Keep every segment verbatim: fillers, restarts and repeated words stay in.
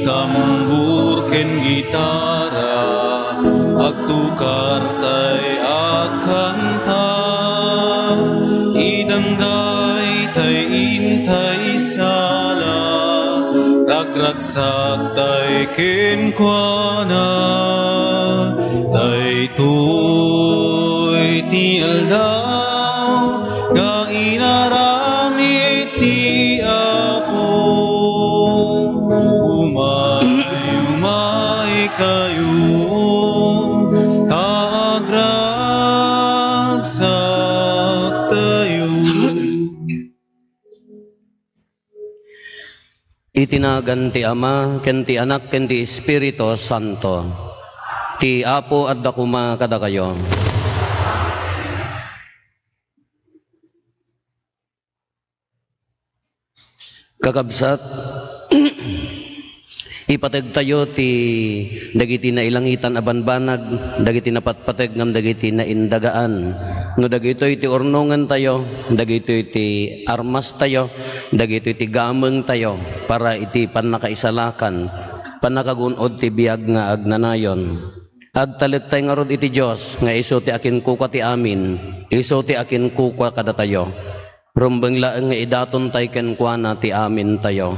Tambur ken gitara, agtukar tay agkanta. Idangday tay intay sala, ragragsak tay kenkuana. Daytoy ti aldaw nga inaramid ti Apo. Umay, umay kayo, ta agragsak tayo. Iti nagan ti Ama, ken ti Anak, ken ti Espiritu Santo. Ti Apo adda koma kadakayo. Kakabsat, ipategtayo ti dagiti nailangitan a banbanag, dagiti napatpateg ngem dagiti naindagaan. No dagitoy ti urnongentayo, dagitoy ti armastayo, dagitoy ti gamengtayo para iti pannakaisalakan, pannakagun-od ti biag nga agnanayon. Agtalektay ngarud iti Dios nga isu ti akinkukua ti amin, isu ti akinkukua kadatayo. Rumbeng laeng nga idatontay kenkuana ti amintayo.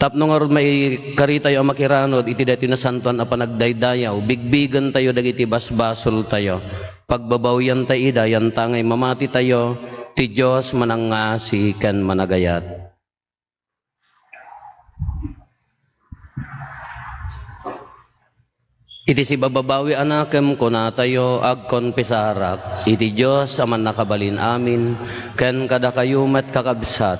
Tapno ngarud maikaritayo a makiranud iti daytoy nasantoan a panagdaydayaw, bigbigentayo dagiti basbasoltayo. Pagbabawiantay ida, yantangay mamatitayo, ti Dios manangngaasi ken managayat. Iti sibababawi a nakem, kunatayo, agkonfesarak iti Dios a Mannakabalin-amin, ken kadakayo met, kakabsat,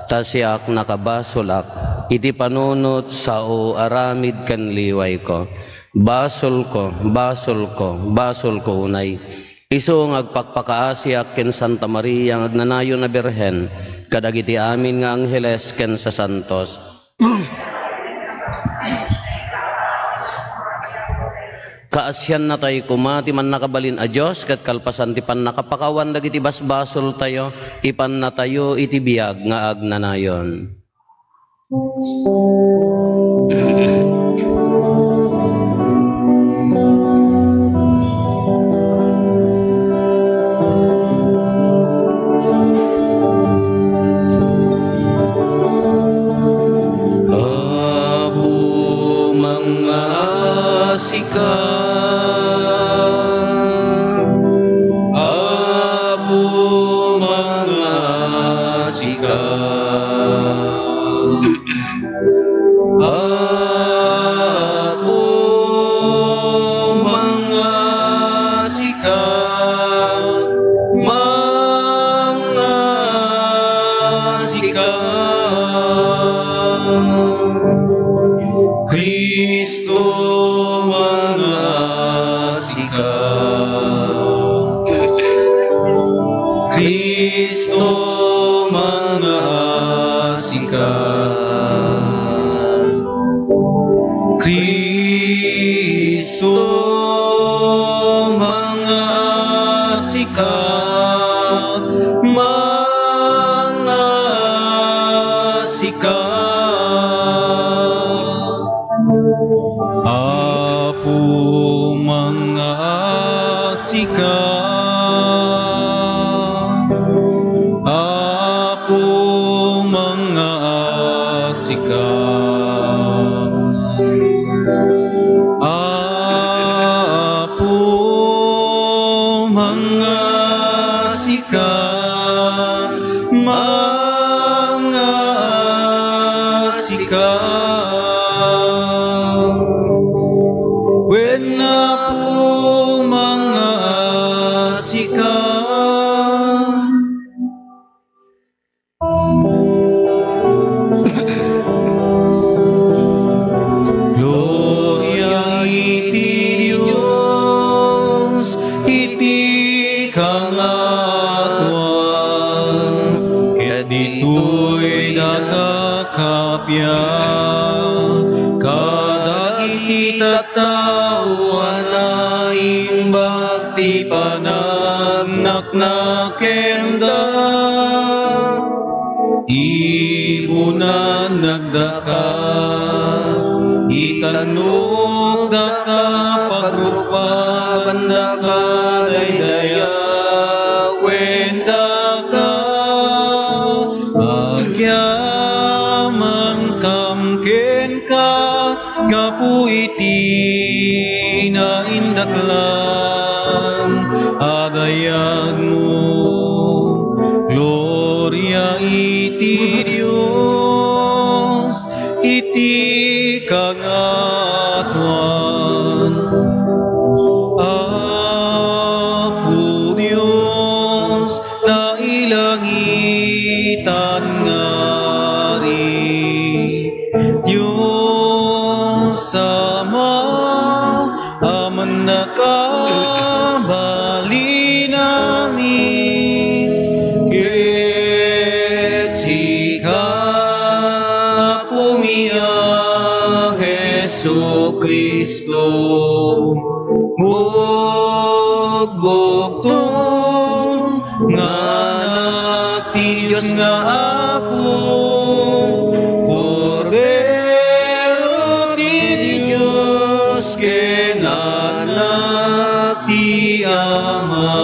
ta siak nakabasolak iti panunot sao, aramid ken liwayko. Basolko, basolko, basolko unay. Isu nga agpakpakaasiak ken Santa Maria nga agnanayon a Birhen, kadagiti amin nga angheles ken sasantos. Kaasiannatay koma ti Mannakabalin a Dios, ket kalpasan ti pannakapakawan dagiti basbasoltayo, ipannatayo iti biag nga agnanayon. Apo, mangngaasika. Apo, mangngaasika. Apo, mangngaasika, mangngaasika. Cristo, mangngaasika. Cristo, mangngaasika. Cristo, mangngaasika, mangngaasika. Apo, mangngaasika. Apo, mangngaasika. Apo, mangngaasika. Mangngaasika. Wen, Apo, mangngaasika. Gloria iti Dios iti kangatoan, ket ditoy dagakappia kadagiti tattao a naimbag ti panagnaknakemda. Ibunan nagdaka Tannukdaka, pagrukbabandaka, daydayawendaka, agyamankam kenka, gapu iti naindaklan a dayagmo. Gloria iti Dios iti kangatoan. Apo Dios, nailangitan nga Ari, Dios Ama, a mannakabalin amin, ket sika, Apomi a Jesu-Cristo, bugbugtong nga Anak ti Dios nga Apo, Kordero ti Dios ken Anak ti Ama.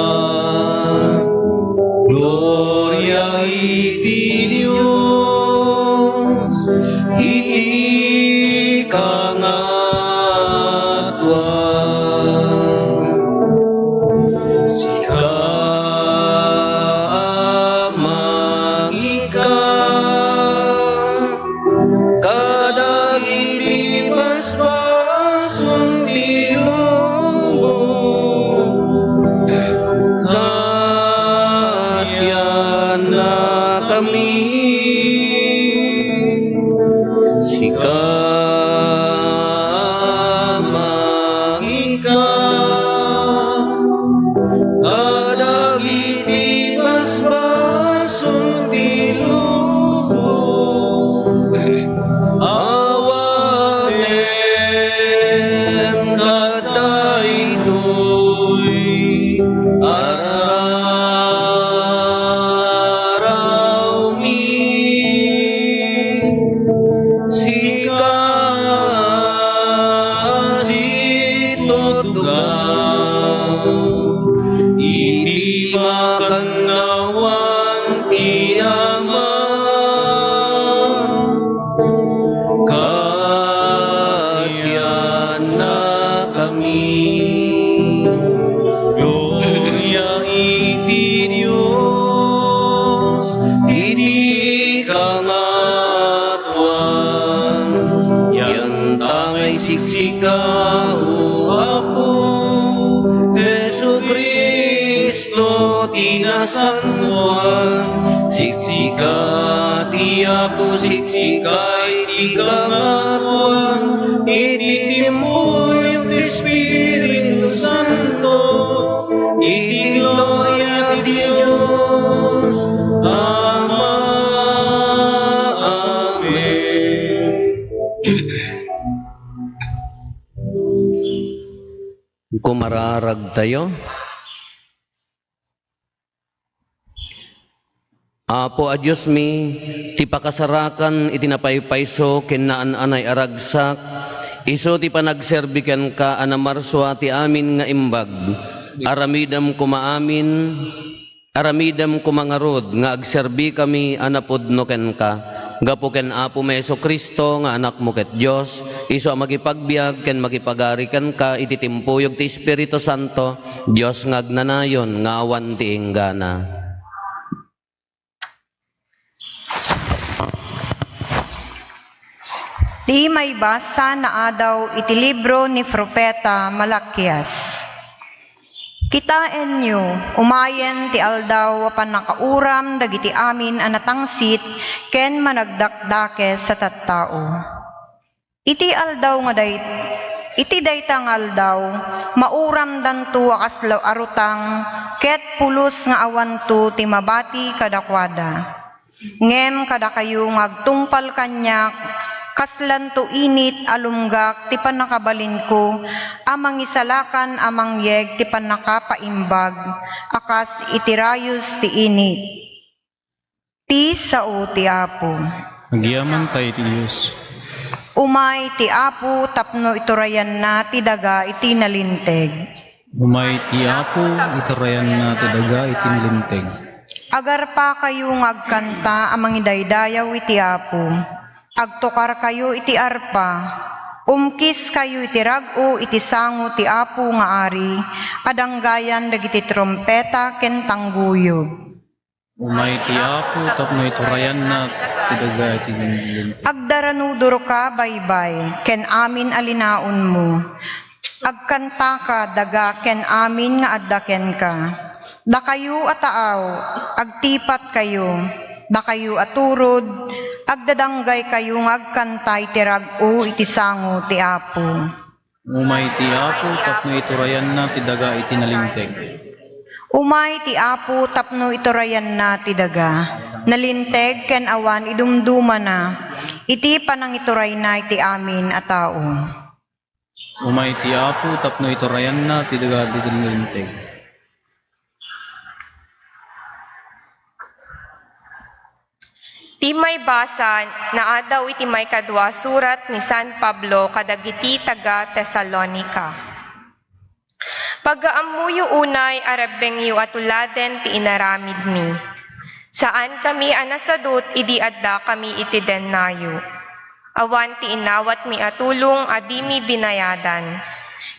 Gloria iti Dios iti kangatoan. Sika, Ama, ika kadagiti basbason ti lubong. Kasiannakami, sika, Ama, ika kadagiti basbason ti lubong. Awatem kadaytoy, ararawmi, sika situtugaw iti makannawan ti Ama. Kasiannakami. Gloria iti Dios iti kangatoan. Yantangay siksika, O Apo Jesu-Cristo, ti nasantoan. Siksika ti Apo, siksika iti kangatoan, iti timpuyog ti Espiritu Santo, iti gloria ti Dios Ama. Amen. Kumararagtayo. Apo a Diosmi, ti pakasarakan iti napaypayso ken naan-anay a ragsak, isu ti panagserbi kenka a namarsua ti amin nga imbag. Aramidem koma amin, aramidem koma ngarud nga agserbikami a napudno kenka. Gapu ken Apomi Jesu-Cristo nga Anakmo ket Dios, isu a makipagbiag ken makipagari kenka iti timpuyog ti Espiritu Santo, Dios nga agnanayon nga awan ti inggana. Ti maibasa naadaw iti libro ni Profeta Malakias. Kitaenyo, umayen ti aldaw a pannakauram dagiti amin a natangsit ken managdakdakes a tattao. Iti aldaw nga day-, iti dayta nga aldaw, mauramdanto a kasla a rutang ket pulos nga awanto ti mabati kadakuada. Ngem kadakayo nga agtungpal kaniak, kaslanto init a lumgak ti pannakabalinko a mangisalakan a mangyeg ti pannakapaimbag a kas iti rayos ti init. Ti sao ti Apo. Agyamanta iti Dios. Umay ti Apo tapno iturayanna ti daga iti nalinteg. Umay ti Apo, iturayanna ti daga iti nalinteg. Agarpakayo nga agkanta a mangidaydayaw iti Apo. Agtukarkayo iti arpa. Umkiskayo iti rag-o iti sango ti Apo nga Ari, a danggayan dagiti trumpeta ken tangguyog. Umay ti Apo tapno iturayanna ti daga iti nalinteg. Agdaranudorka, baybay, ken amin a linaonmo. Agkantaka, daga, ken amin nga adda kenka. Dakayo a taaw, agtipatkayo. Dakayo a turod, agdadanggaykayo nga agkanta iti rag-o iti sango ti Apo. Umay ti Apo tapno iturayanna ti daga iti nalinteg. Umay ti Apo tapno iturayanna ti daga. Nalinteg ken awan idumdumana iti panangiturayna iti amin a tao. Umay ti Apo tapno iturayanna ti daga iti nalinteg. Ti maibasa naadaw iti maikadua surat ni San Pablo kadagiti taga-Tesalonica. Pagaammoyo unay a rebbengyo a tuladen ti inaramidmi. Saankami a nasadut idi addakami iti dennayo. Awan ti inawatmi a tulong a dimi binayadan.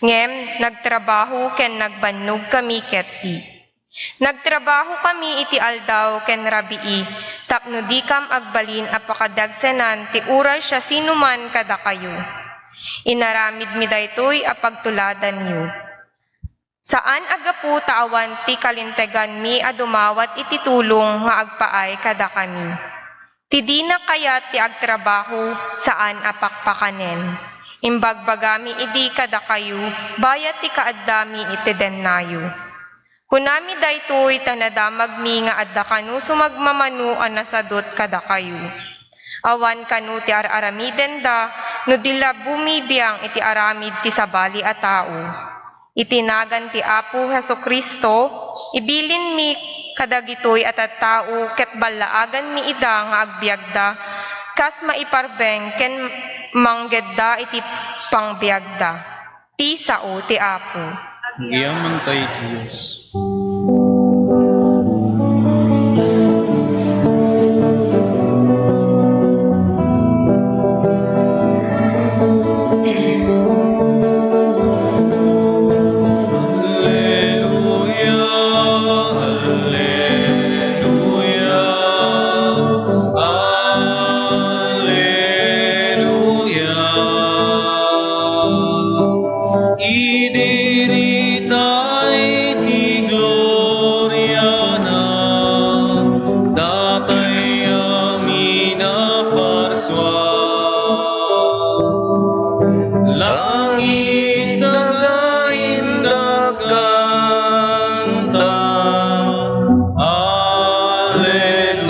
Ngem nagtrabaho ken nagbannogkami ketdi. Nagtrabahokami iti aldaw ken rabii tapno dikam agbalin a pakadagsenan ti oras siasinoman kadakayo. Inaramidmi daytoy a pagtuladanyo. Saan a gapu ta awan ti kalinteganmi a dumawat iti tulong nga agpaay kadakami. Ti dina kayat ti agtrabaho, saan a pakpakanen. Imbagbagami idi kadakayo, bayat ti kaaddami iti dennayo. Kunami daytoy ta nadamagmi nga adda kano sumagmamano a nasadut kadakayo. Awan kano ti ar-aramidenda no di la bumibiang iti aramid ti sabali a tao. Iti nagan ti Apo Jesu-Cristo, ibilinmi kadagitoy a tattao ket ballaaganmi ida nga agbiagda kas maiparbeng ken manggedda iti pangbiagda. Ti sao ti Apo. Agyaman tayo, Dios. Alleluia, alleluia, alleluia. Idi ritay ti gloriana, datay amin a parsua. Langit, daga, indak kanta. Alleluia.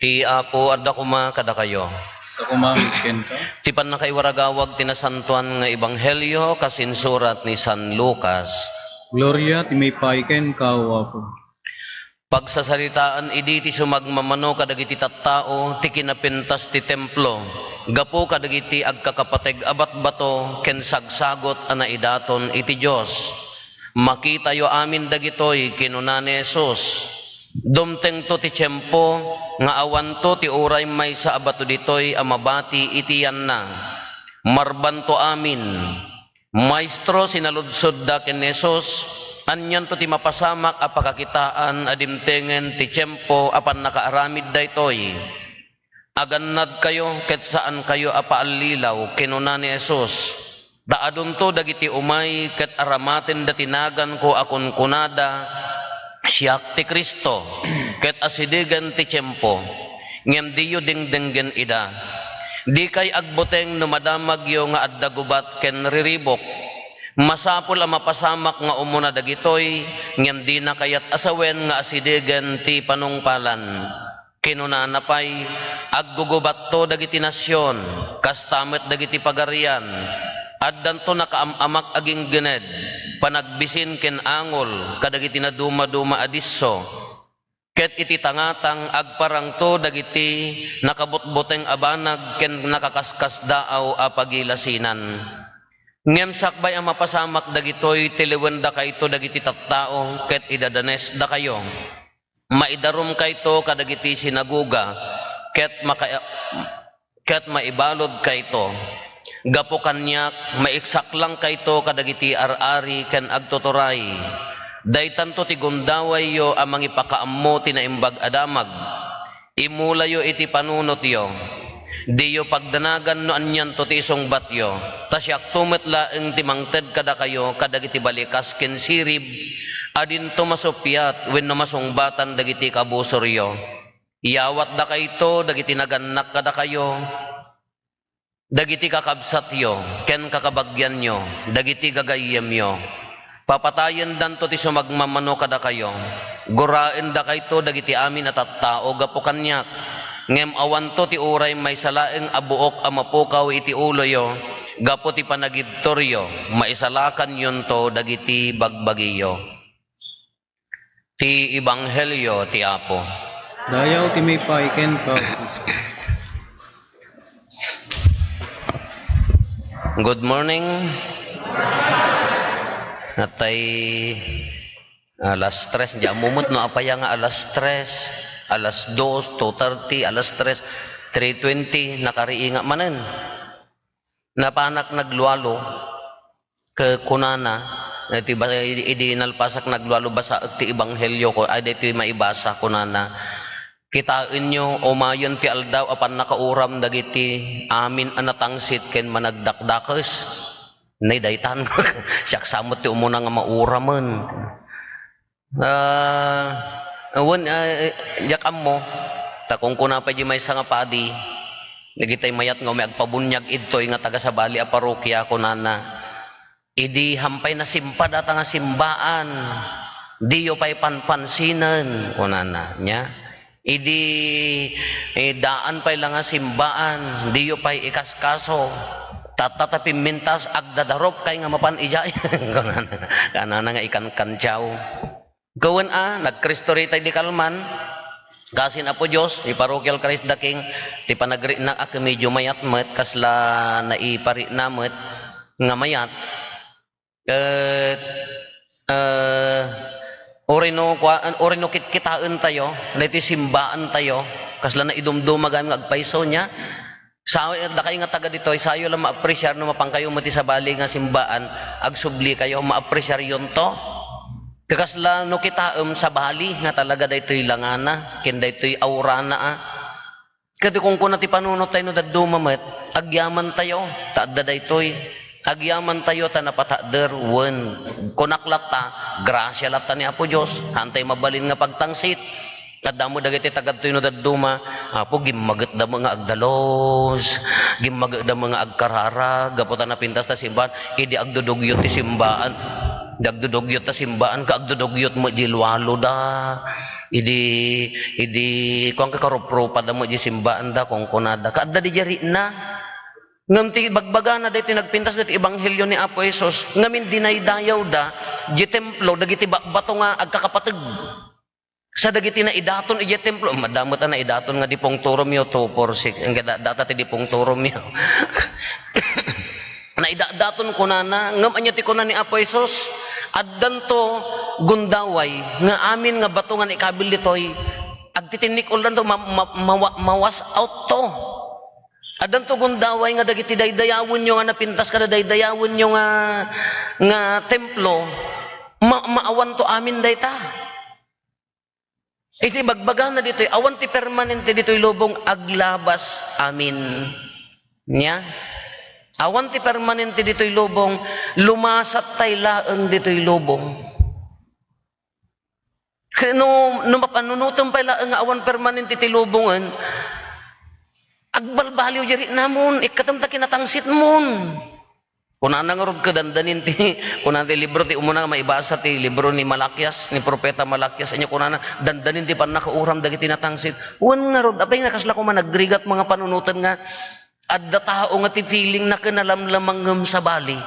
Ti Apo adda koma kadakayo. Sa kumamin kenka. Ti pannakaiwaragawag ti nasantoan nga ebanghelio kas insurat ni San Lucas. Gloria ti maipaay kenka, O Apo. Pagsasaritaan idi ti sumagmamano kadagiti tattao ti kinapintas ti templo gapu kadagiti agkakapateg a batbato ken sagsagut a naidaton iti Dios. Makitayo amin dagitoy, kinuna ni Jesus. Dumtengto ti tiempo nga awanto ti uray maysa a bato ditoy a mabati iti yanna. Marbanto amin. Maestro, sinaludsodda ken ni Jesus, anianto ti mapasamak a pakakitaan a dimtengen ti tiempo a pannakaaramid daytoy? Agannadkayo ket saankayo a paallilaw, kinuna ni Jesus, ta adunto dagiti umay ket aramatenda ti naganko a kunkunada, "Siak ti Cristo," ket asidegen ti tiempo. Ngem diyo dengdenggen ida. Dikay agbuteng no madamagyo nga adda gubat ken riribuk. Masapul a mapasamak nga umuna dagitoy, ngem dina kayat a sawen nga asidegen ti panungpalan. Kinunana pay, "Aggugubatto dagiti nasion, kasta met dagiti pagarian. Addanto nakaam-amak a ginggined, panagbisin ken angol kadagiti nadumaduma a disso." Ket iti tangatang, agparangto dagiti nakabutbuteng a banag ken nakaskasdaaw a pagilasinan. Ngem sakbay a mapasamak dagitoy, tiliwendakayto dagiti tattao ket idadanesdakayo. Maidarumkayto kadagiti sinagoga ket maka-, ket maibaludkayto. Gapu kaniak, maiksaklangkayto kadagiti ar-ari ken agtuturay. Daytanto ti gundawayyo a mangipakaammo ti Naimbag a Damag. Imulayo iti panunotyo. Diyo pagdanagan no anianto ti isungbatyo, ta siakto met laeng ti mangted kadakayo kadagiti balikas ken sirib a dinto masuppiat wenno masungbatan dagiti kabusoryo. Iyawatdakayto dagiti nagannak kadakayo, dagiti kakabsatyo ken kakabagianyo, dagiti gagayyemyo. Papatayendanto ti sumagmamano kadakayo. Guraendakayto dagiti amin a tattao gapu kaniak. Ngem awanto ti uray maysa laeng a buok a mapukaw iti uloyo gapu ti panagibturyo, maisalakanyonto dagiti bagbagiyo. Ti Ebanghelio ti Apo. Dayaw ti maipay kenka, Kristo. Good morning. Natay alas tres, di ammo met no apay nga alas tres, alas dos, two thirty, alas tres, three twenty, nakariinga manen. Napanak naglualo, ket kunana, iti ba-, idi nalpasak naglualo, basaek ti ebanghelio ko, ay, daytoy maibasa, kunana, "Kitaenyo, umayen ti aldaw a pannakauram dagiti amin a natangsit ken managdakdakes." Nay, daytan, siak sa met ti umuna nga mauramen. Ah, wen, ah, eh, diak ammo, ta kunkuna pay di maysa nga padi, dagitay mayat nga umay agpabuniag idtoy nga taga-sabali a parokia, kunana, "Idi hampay nasimpad ata nga simbaan, diyo pay panpansinen," kunana. Nya, "Idi, eh, daan pay la nga simbaan, diyo pay ikaskaso. Tatta ta pimmintas, agdadaropkay nga mapan idiay," kunana, kanana nga ikankantiaw. Ket wen a, nagkristo ritay di kalman, kasin Apo Dios, ti Parokial Christ the King, ti panagriknak a ket medyo mayat met, kasla naiparikna met nga mayat. Ket, eh, uray no kua-, uray no kitkitaentayo, daytoy simbaentayo, kasla naidumduma gayam nga agpayso nia, Sa-, dakay nga taga ditoy, sayo lang maapresiar no mapankayo met ti sabali nga simbaan, agsublikayo, maapresiaryonto. Kakasla no kitaem sabali nga talaga daytoy langana, ken daytoy aurana a. Ket kunkuna ti panunot tayo no dadduma met, agyamantayo, ta adda daytoy. Agyamantayo ta napatakder, wen. Kunak latta, grasia latta ni Apo Dios, haantay mabalin nga pagtangsit. Adda met dagiti tagadtoy no dadduma, Apo, gimmagetda met nga agdalus, gimmagetda met nga agkararag, gapu ta napintas ta simbaan, idi agdudugyot ti simbaan, idi agdudugyot ta simbaan, ket agdudugyot met di lualoda, idi, idi, kuan, ket karuprupada met di simbaanda, kunkunada, ket adda di jarina. Ngem ti bagbagana daytoy nagpintas daytoy ebanghelio ni Apo Jesus, ngamin dinaydayawda, di templo, dagiti ba-, bato nga agkakapateg. Sa dagiti naidaton idiay templo, madamot a naidaton nga di pungturomyo, two, four, six, engka da-, data ti di pungturomyo. Naidadaton kunana, ngem ania ti kuna ni Apo Jesus? Addanto gundaway nga amin nga bato nga naikabil ditoy, agtitinnik-uldanto, ma-, ma-, mawa-, mawas outto. Addanto gundaway nga dagiti daydayawenyo nga napintas kada daydayawenyo nga, nga templo, ma-, maawanto amin dayta. Iti bagbagana ditoy, awan ti permanente ditoy lubong, aglabas amin. Nia? Awan ti permanente ditoy lubong, lumasat tay laeng ditoy lubong. Ket no, no mapanunotem pay laeng nga awan permanente ti lubongen, agbalbaliw di riknamon, ikkatem ta kinatangsitmon. Kunana ngarud ket dandanin ti, kunana ti libro ti umuna nga maibasa ti libro ni Malakias, ni Profeta Malakias, ania kunana, dandanin ti pannakauram dagiti natangsit. Wen ngarud, apay nga kasla koma nagrigat mga panunoten nga adda tao nga ti feeling na ken nalamlamang ngem sabali.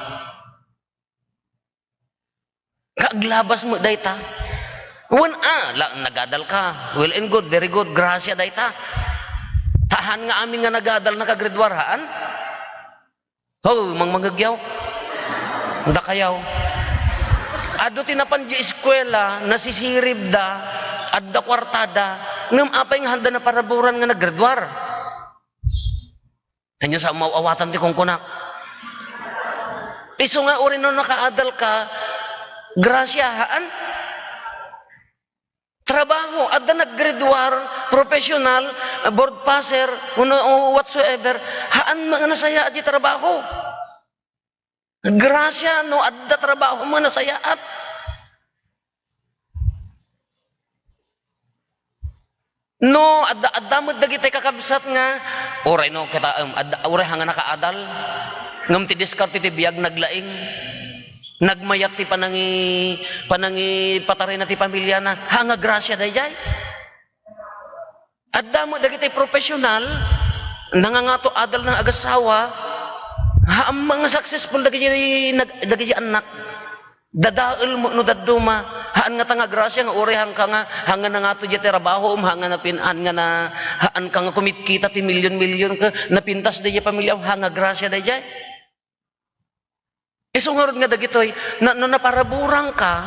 Kaaglabas met dayta. Wen, a, la, nagadal ka. Well and good, very good. Grasia dayta. Ta haan nga amin nga nagadal nakagraduar, haan? Ho, mangmangegyaw. Dakayaw. Adu ti napan di eskuela, nasisiribda, adda kuartada, ngem apay nga handa naparaburan nga naggraduar? Ania sa maawatan ti kunkunak? Isu nga uray no nakaadal ka, grasia, haan? Trabaho, adda naggraduar, professional, board passer, uno, whatsoever, haan nga nasayaat ti trabaho. Grasia, no adda trabaho mo, nasayaat. No, adda, adda met dagiti kakabsat nga, uray no, kita, em, adda, uray haan nga nakaadal, ngem ti diskarte ti biag naglaing. Nagmayat ti panangi-, panangipatarina ti pamiliana. Haan nga grasia daydiay. Adda met dagiti professional, nangangato adal nga agassawa, haan nga successful dagiti nag-, dagiti annak. Dadael mo no dadduma, haan nga ta nga grasia nga uray haan ka nga, haan nga nangato diay trabaho, haan nga napin-, haan nga na, haan ka nga kumitkita ti milyon-milyon ket napintas daydiay pamilya, haan nga grasia daydiay. Isu ngarud nga dagitoy, na, no naparaburan ka,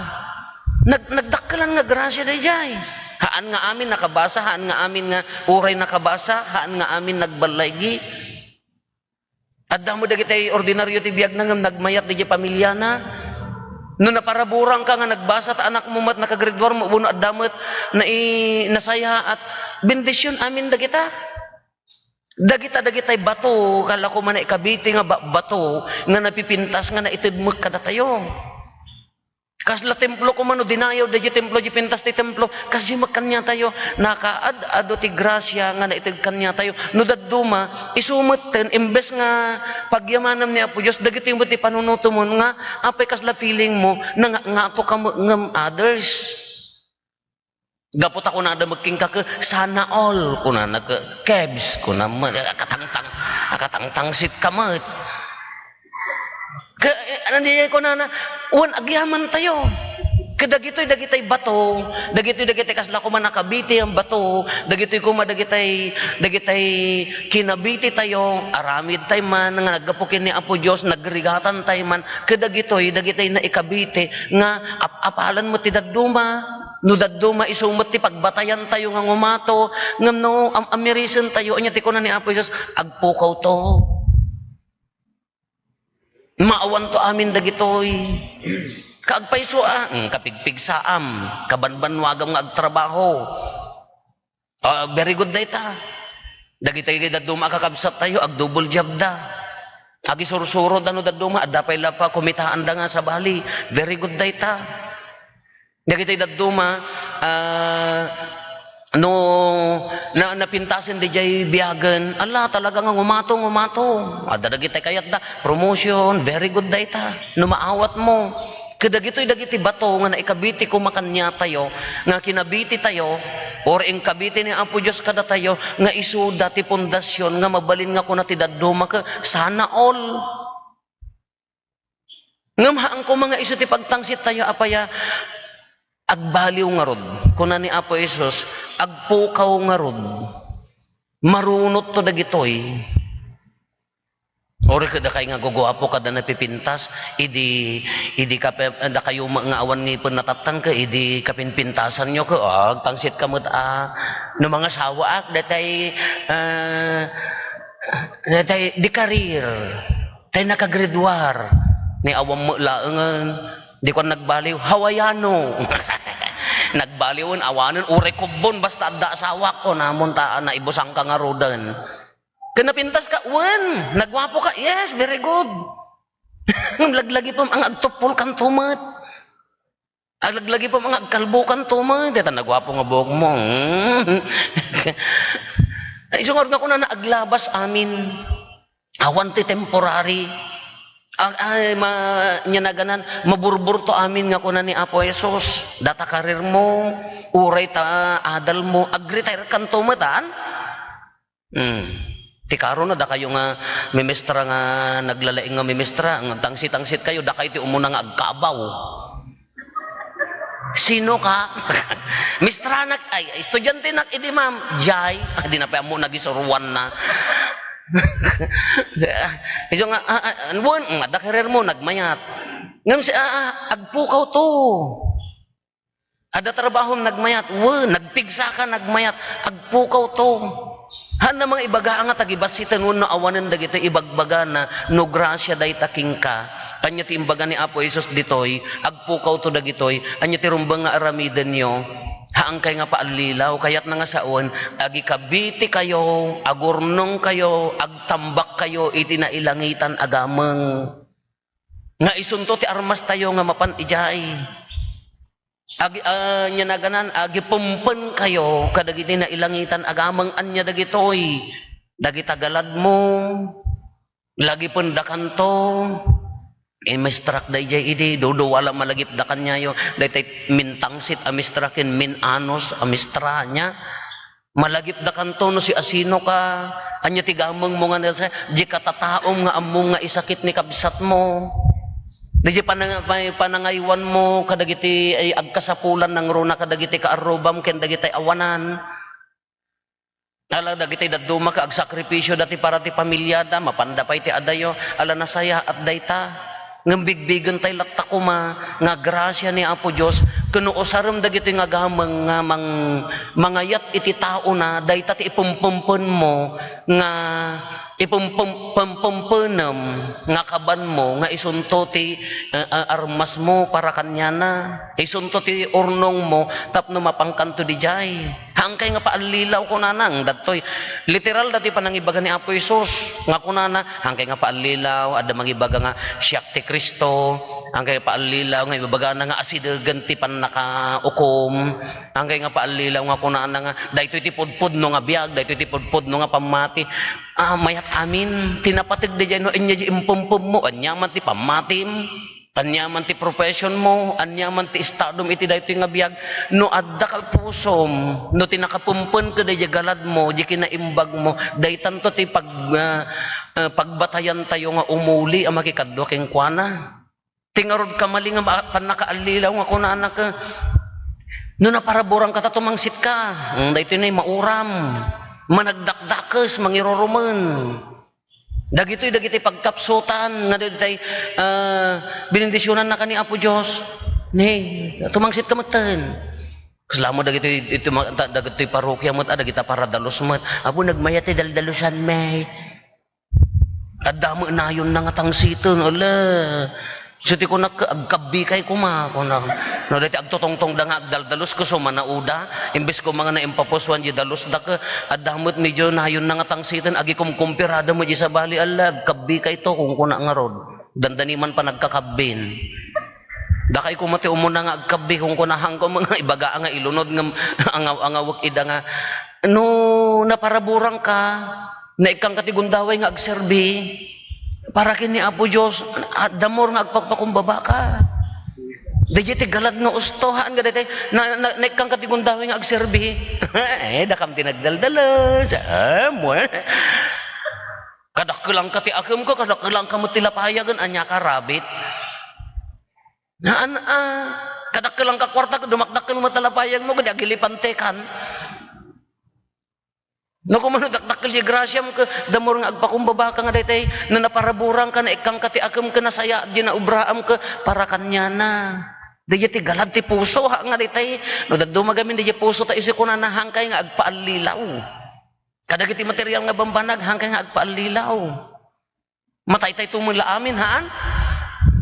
nag-, nagdakkelan nga grasia daydiay. Haan nga amin nakabasa, haan nga amin nga uray nakabasa, haan nga amin nagballaygi. Adda mo dagitay ordinaryo ti biagna ngem nagmayat daydiay pamiliana. No naparaburan ka nga nagbasa ta anak mo met nakagraduar mo, wenno adda met nai-, nasayaat, bendision amin dagita. Dagita, dagitay bato, kala ko man ikabiti nga ba-, bato nga napipintas nga naited met kadatayo. Kasla templo koma no dinayaw daydiay templo, di pintas ti templo, kasdi met kaniatayo, nakaad-ado ti grasia nga naited kaniatayo. No dadduma, isu metten, imbes nga pagyamanam ni Apo Dios, dagitoy met ti panunotemon nga, apay kasla feeling mo, nga, nga ato ka met ngem others. Gapu ta kunada met kenka ket, "Sana all," kunana ket, "Kebs," kunana met, akatangtang-, akatangtangsit ka met. Ke-, eh, ano di kunana, wen, agyamantayo. Kadagitoy, dagitay bato, dagitoy, dagitay kasla koma nakabiti nga bato, dagitoy koma dagitay, dagitay kinabititayo, aramidtay man nga naggapu ken ni Apo Dios, nagrigatantay man, kadagitoy, dagitay naikabiti nga ap-apalan met ti dadduma. No dadduma, isu met ti pagbatayantayo nga ngumato, ngem no am-, amirisentayo, ania ti kuna ni Apo Jesus? Agpukawto. Maawanto amin dagitoy. Kaagpayso a, mm, kapigpigsaam, kabanbannuagam nga agtrabaho. Ah, very good dayta. Dagitoy dadduma a kakabsattayo, agdouble job da. Agisursuroda no dadduma, adda pay la pakumitaanda nga sabali. Very good dayta. Dagitoy dadduma, ah, no na-, napintasen daydiay biagen, ala, talaga nga ngumato, ngumato. Adda dagitay kayatda, promotion, very good dayta. No maawatmo. Kadagitoy dagiti bato nga naikabiti koma kaniatayo, nga kinabititayo, or inkabiti ni Apo Dios kadatayo, nga isuda ti pundasyon nga mabalin nga kuna ti dadduma ket sana all. Ngem haan koma nga isu ti pagtangsittayo, apay a? Agbaliw ngarud. Kuna ni Apo Jesus, "Agpukaw ngarud. Marunotto dagitoy." Uray kadakay nga guguapo kada napipintas, idi, idi kape-, dakayo met nga awan ngipen natattangke, idi kapinpintasanyo ke, ah, agtangsit ka met a, no mangasawaak, datay, ah, datay, di karir, tay nakagraduar, ni awan met laengen, di kuan nagbaliw, Hawaiano. Nagbaliwen, awanen, uray kubbon, basta adda asawak, kunamon ta, naibusangka ngaruden. Ket napintas ka, wen, naguapo ka, yes, very good. Laglagi pa nga agtuppol kanto met. Laglagi pa nga agkalbo kanto met. Deta naguapo nga buok mo. Ay, isu ngarud nga kunana, aglabas amin. Awan ti temporary. Ag-, ay, ma-, nia naganan, maburburto amin nga kuna ni Apo Jesus. Data karir mo, uray ta adal mo, ag-retire kanto met, haan? Hmm. Ti karona, dakayo nga mimestra nga naglalaing nga mimestra, nga tangsit-tangsit kayo, dakay ti umuna nga agkabaw. "Sino ka?" "Mistranak, ay, estudiantenak idi, ma'am." "Jay." Ah, di na pay ammo nagisuruan na. Isu nga, ah, ah, "Wen, nga adda career mo, nagmayat." Ngem si, ah, ah, "Agpukaw to." "Adda trabahom, nagmayat." "Wen, nagpigsa ka, nagmayat." "Agpukaw to." Haan na mga ibaga nga tagibassiten wenno awanen dagiti ibagbagana no grasia dayta kenka. Ania ti imbaga ni Apo Jesus ditoy? "Agpukaw to dagitoy." Ania ti rumbeng nga aramidenyo? Haankay nga paallilaw, kayatna nga sawen, agikabiti kayo, agurnong kayo, agtambak kayo iti nailangitan a gameng. Nga isunto ti armastayo nga mapan idiay. Agi-, ah, ania naganan, agipumpen kayo kadagiti nailangitan a gameng. Ania dagitoy? Dagita galadmo. Lagipendakanto. Imistrak daydiay idi, duduwa la malagipda kaniayo. Daytay mintangsit a mistra ken min-anus a mistra nia. Malagipdakanto no siasinoka. Ania ti gamengmo nga nasa-, dika tataom nga ammom nga isakit ni kabsatmo. Daydiay panang-, pay-, panangaywanmo kadagiti ay agkasapulan nangruna kadagiti kaarrubam ken dagiti awanan. Ala, dagiti dadduma ket agsakripisio dati para ti pamiliada, mapanda pay ti adayo, ala, nasayaat dayta. Ngem bigbigentay latta koma nga grasia ni Apo Dios, ken no usarem dagitoy nga gameng nga mang-, mangayat iti taona, dayta ti ipempempenmo nga ipempem-, pempempenem nga kabanmo nga isunto ti, eh, eh, armasmo para kaniana. Isunto ti urnongmo tapno mapankanto didiay. Haankay nga paallilaw, kunana, datoy. Literal dati panangibaga ni Apo Jesus nga kunana, haankay nga paallilaw, adda mangibaga nga, "Siak ti Cristo." Haankay nga paallilaw nga ibabagana nga asidegen ti pannakaukom. Haankay nga paallilaw nga kunana nga, "Daytoy ti pudpudno nga biag, daytoy ti pudpudno nga pammati." Ah, mayat amin, ti napateg daydiay no ania diay impempemmo, ania man ti pammatim. Ania man ti profession mo, ania man ti estadom iti daytoy nga biag, no adda ka pusom, no ti nakapempen kadaydiay galadmo, diay kinaimbagmo, daytanto ti pag-, ah, ah, pagbatayantayo nga umuli a makikadua kenkuana. Ti ngarud kamali nga ma-, pannakaallilaw nga kunana ket, no naparaburanka ta tumangsitka, mm, daytoy nay mauram, managdakdakes, mangirurumen. Dagitoy dagiti pagkapsutan nga dagitay, ah, binendisionannaka ni Apo Dios. Ni, tumangsitka metten. Kasla met dagitoy, iti ma-, ta-, dagitoy parokia met, ah, dagita paradalus met. "Apo, nagmayat ti daldalusan, may." Adda met nayonna nga tangsiten, ala. Isu ti kunak, "Agkabbikay koma," kunak. No, daytoy agtutongtongda nga agdaldalus, ket so manauda, imbes koma nga naimpapusoan diay dalusda, ket adda met medio nayonna nga tangsiten, agikumkumpirada met diay sabali, "Ala, agkabbikayto," kunkuna ngarud. Dandani man panagkakabbin. "Dakay koma ti umuna nga agkabbi," kunkuna, hangko nga ibaga nga ilunod ngem angaw-angawek ida nga, "No naparaburangka, naikkanka ti gundaway nga agserbi para ken ni Apo Dios, adda more nga agpakpakumbabaka." Daydiay ti galad nga usto, haan nga daytoy, na, na, naikkanka ti gundaway nga agserbi. Eh, dakam ti nagdaldalus. Ah, mo. Kadakkelanka ti akemko, kadakkelanka met ti lapayagen, ania ka, rabbit? Haan, ah, kadakkelanka kuarta, dumakdakkel met ti lapayagmo, ket agilipantekan. No, kumano dakdakkel diay grasiam ket, the more nga agpakumbabaka nga daytay, no naparaburangka, naikkanka ti akem ket nasayaat diay naobraam ket para kaniana. Daydiay ti galad ti puso, ha, nga daytay. No, dadduma gamin daydiay puso ta isu kunana, haankay nga agpaallilaw. Kadagiti material nga bambanag, haankay nga agpaallilaw. Mataytayto met la amin, haan?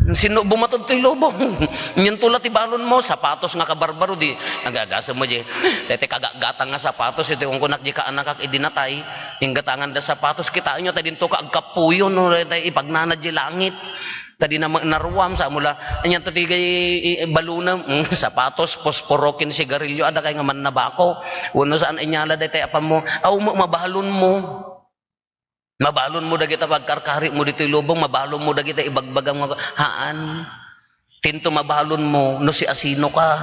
Sinno bumatod toy lubong? Nianto la ti balonmo, sapatos nga kabarbaro, di, agagasem mo, di. Daytoy kagatgatang nga sapatos, iti kunkunak, di kaanakak, idi natay, inggatanganda sapatos, kitaenyo, ta dinto ka agkapuyo, no, daytoy ipagnana di langit. Ta di na ma-, naruam, sa mo la, anianto ti gay-, i-, balonem, mm, sapatos, posporo, ken sigarilyo, adda kay nga mannabako. Wenno saan, inyala, daytoy apan mo, aw, ma-, mabalonmo. Mabalonmo dagita pagkarkarimo ditoy lubong, mabalonmo dagita ibagbagam nga, haan. Tinto mabalonmo no siasinoka.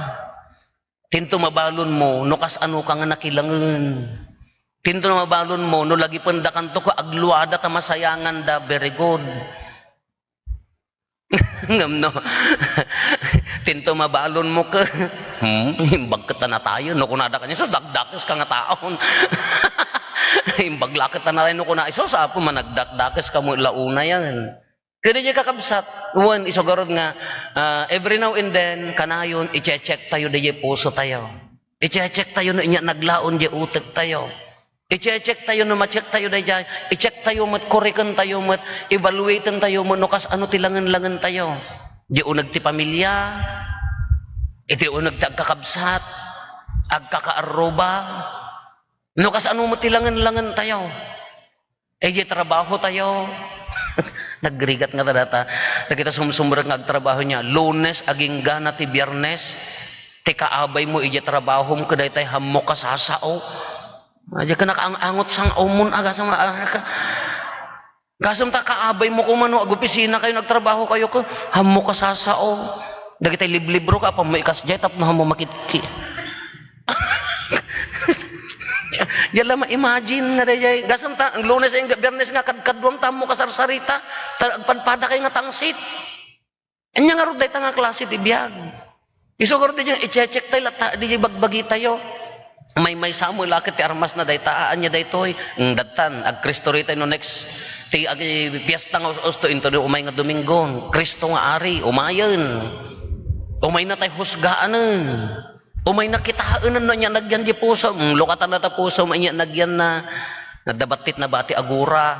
Tinto mabalonmo no kasanoka nga nakilangen. Tinto mabalonmo no lagipendakanto ket agluada ta masayanganda, very good. Ngem no, tinto mabalonmo ket, Hmm, imbag ket ta natayen. No kunada kaniak, "Sus, dakdakeska nga taon." Imbag la ket ta natayen no kuna, "Sus, Apo, managdakdakeska met la unayen." Ket diay kakabsat, wen, isu garud nga, ah, every now and then, kanayon, i-check-check tayo diay puso tayo. I-check-check tayo no ania naglaon diay utek tayo. I-check tayo no ma-check tayo daydiay. I-check tayo met, koreken tayo met, evaluaten tayo met no kas-ano ti langen-langen tayo. Di uneg ti pamilia, iti uneg ti agkakabsat, agkakaarruba, no kas-ano met ti langen-langen tayo. Idiay trabaho tayo. Nagrigat nga ta data. Dagita sumsumrek nga agtrabaho nia, Lunes agingga na ti Biernes, ti kaabaymo idiay trabahom ket daytay hammok a sasao. Adi ka nakaang-angot sang umon, aga sa ma-, ah, ka-, kasam ta kaabaymo koma no agopisina kayo, nagtrabaho kayo, ka, hammok a sasao. Dagitay liblibro ka, apanmo ikasdiay, tapno hammok makitki. Diay la ma-imagine nga daydiay. Kasam ta, Lunes, Biernes nga kadkaduam, ta hammok a sarsarita. Ta agpadpada kayo nga tangsit. Ania ngarud dayta nga klase ti biag? Isu ngarud daydiay, i-check tayo, latta, di bagbagi tayo. Maymaysa met la ket ti armasna dayta, a, ania daytoy? Mm, dattan, agkristo ritay no next, ti agi-, fiesta nga us-usto, into umay nga Domingo, Kristo nga Ari, umayen. Umayna tay husgaanen. Umayna kitaen no ania nagyan di puso. Mm, lukatan na ta puso, ania nagyan na. Nadda battit na bati agura.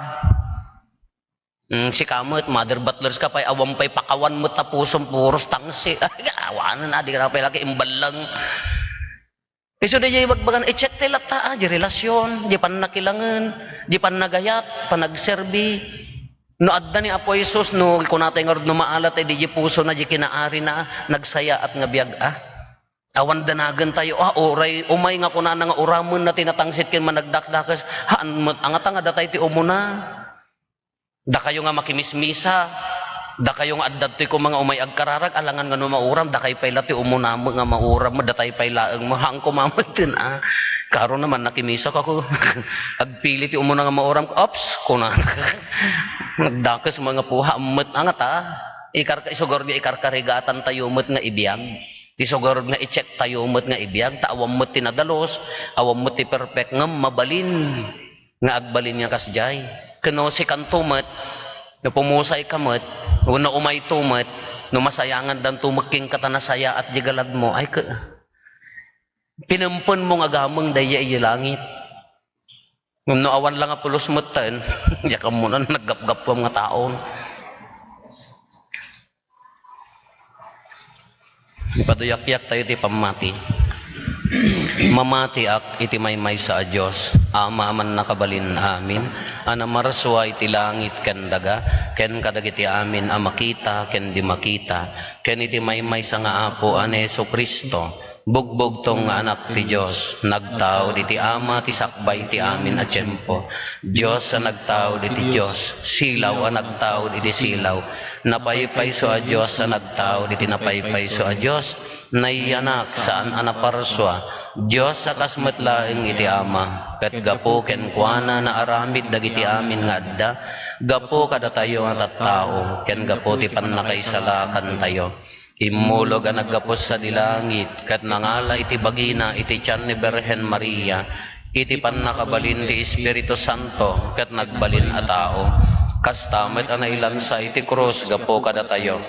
Mm, sika met, mother battlers ka pay, awan pay pakawan met ta pusom, puros tangsit. Awanen, a, di ka na pay laki imballang. Isu daydiay ibagbagan, i-check tayo latta, a, di relasyon, di pannakilangen, di pannagayat, panagserbi. No adda ni Apo Jesus, no kunatay ngarud no maala tay di, di puso na, di kinaari na, nagsayaat nga biag, a. Awan danagen tayo, a, uray, umay nga kunana nga uramen na ti natangsit ken managdakdakes, haan met, angata nga datay ti umuna. Dakayo nga makimismisa, dakayo nga adda toy koma nga umay agkararag, alangan nga no mauram, dakay pay la ti umuna met nga mauram, datay pay laeng mo, haan koma metten, a. Karo naman, nakimisa ka ko. Agpili ti umuna nga mauram, ops, kuna. Nagdakes mo nga puha, met, angata. Ikar-, isu ngarud nga ikarkarigatan tayo met nga ibiag. Isu ngarud nga i-check tayo met nga ibiag, ta awan met ti nadalus, awan met ti perfect, ngem mabalin nga agbalin nga kasdiay. Ken no sikanto met, no pumusay ka met, wenno umayto met, no masayangan danto met kenka ta nasayaat di galadmo, ay, ke-, pinempenmo nga gameng daydiay idiay langit. Ngem no awan la nga pulos metten, diak ammonan, naggapgappuam nga taon. Ipaduyakyak tayo ti pammati. Mamatiak iti maymaysa a Dios, Ama a mannakabalin amin, a namarsua iti langit ken daga, ken kadagiti amin a makita ken di makita, ken iti maymaysa nga Apo a ni Jesu-Cristo, bugbugtong nga Anak ti Dios, nagtaud iti Ama ti sakbay ti amin a tiempo. Dios a nagtaud iti Dios, silaw a nagtaud iti silaw, napaypayso a Dios a nagtaud iti napaypayso a Dios, nayanak, saan a naparsua, Dios a kas met laeng iti Ama, ket gapu kenkuana naaramid dagiti amin nga adda, gapu kadatayo nga tattao, ken gapu ti pannakaisalakantayo. Immulog a naggapu sadi langit, ket nangala iti bagina iti tian ni Birhen Maria, iti pannakabalin ti Espiritu Santo, ket nagbalin a tao. Kasta met a nailansa iti krus gapu kadatayo.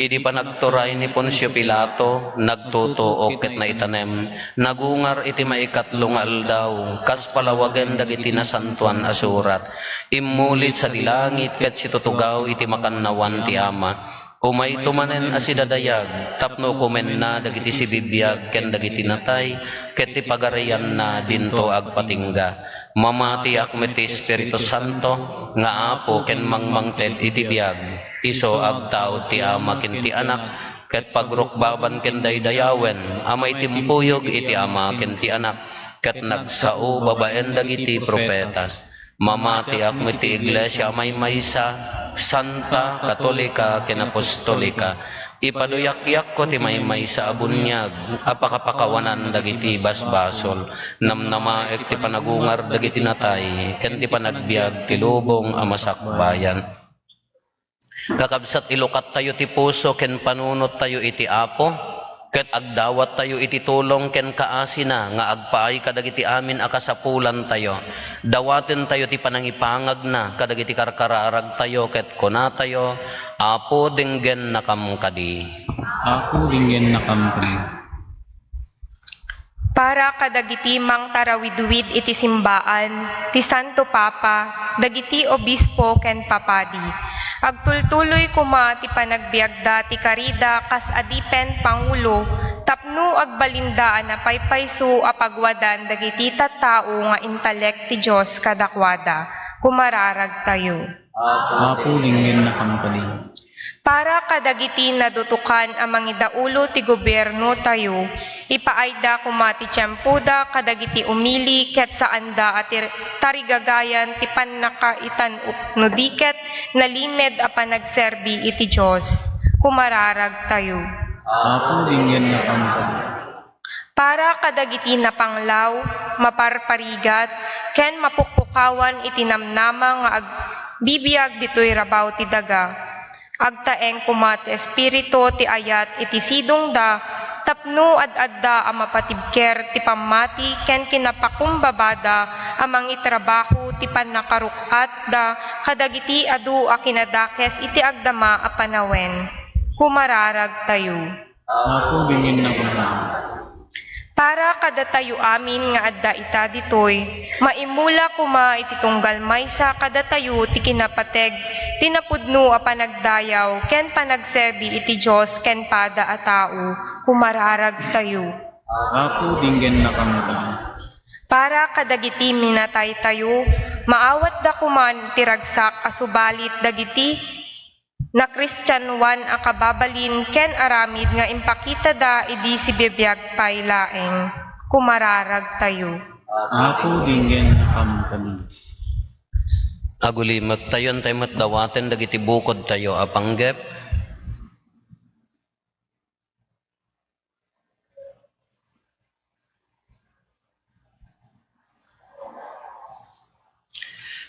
Idi panagturay ni Poncio Pilato, nagtutuok ket naitanem, nagungar iti maikatlo nga aldaw, kas palawagen dagiti Nasantoan a Surat. Immuli sadi langit ket situtugaw iti makannawan ti Ama. Umayto manen a sidadayag tapno ukomenna dagiti sibibiag ken dagiti natay, ket ti pagarianna dinto agpatingga. Mamatiak met ti Espiritu Santo nga Apo ken mangmangted iti biag, isu agtaud ti Ama ken ti Anak, ket pagrukbaban ken daydayawen a maitimpuyog iti Ama ken ti Anak, ket nagsao babaen dagiti profetas. Mamatiak met ti Iglesia a maymaysa, santa, katolika, ken apostolika. Ipaduyakyakko ti maymaysa a buniag a pakapakawanan dagiti basbasol. Namnamaek ti panagungar dagiti natay, ken ti panagbiag ti lubong a masakbayan. Kakabsat, ilukattayo ti puso ken panunottayo iti Apo. Ket agdawattayo iti tulong ken kaasina nga agpaay kadagiti amin a kasapulantayo. Dawatentayo ti panangipangagna kadagiti karkararagtayo ket kunatayo, Apo, denggennakam kadi. Apo, denggennakam kadi. Para kadagiti mangtarawidwid iti simbaan, ti Santo Papa, dagiti obispo ken papadi, agtultuloy koma ti panagbiagda ti karida kas adipen pangulo tapno agbalinda a napaypayso a pagwadan dagiti tattao nga intalek ti Dios kadakuada. Kumararagtayo. Apo, denggennakam kadi. Para kadagiti nadutokan a mangidaulo ti gobiernotayo, ipaayda koma ti tiempoda kadagiti umili ket saanda a tir-, tarigagayan ti pannakaitan-ok no di ket nalimed a panagserbi iti Dios. Kumararagtayo. Apo, denggennakam kadi. Para kadagiti napanglaw, maparparigat, ken mapukpukawan iti namnama nga agbibiag ditoy rabaw ti daga. Agtaeng koma ti Espiritu ti ayat iti sidongda tapno ad-adda a mapatibker ti pammati ken kinapakumbabada a mangitrabaho ti pannakaruk-atda kadagiti adu a kinadakes iti agdama a panawen. Kumararagtayo. Apo, denggennakam kadi. Para kadatayo amin nga adda ita ditoy, maimula koma iti tunggal maysa kadatayo ti kinapateg ti napudno a panagdayaw ken panagserbi iti Dios ken pada a tao. Kumararagtayo. Apo, denggennakam kadi. Para kadagiti minataytayo, maawatda koman iti ragsak a subalit dagiti nakristianoan a kababalin ken aramid nga impakitada idi sibibiag pay laeng. Kumararagtayo. Apo, denggennakam kadi. Agulimektayo, intay met dawaten dagiti bukodtayo a panggep.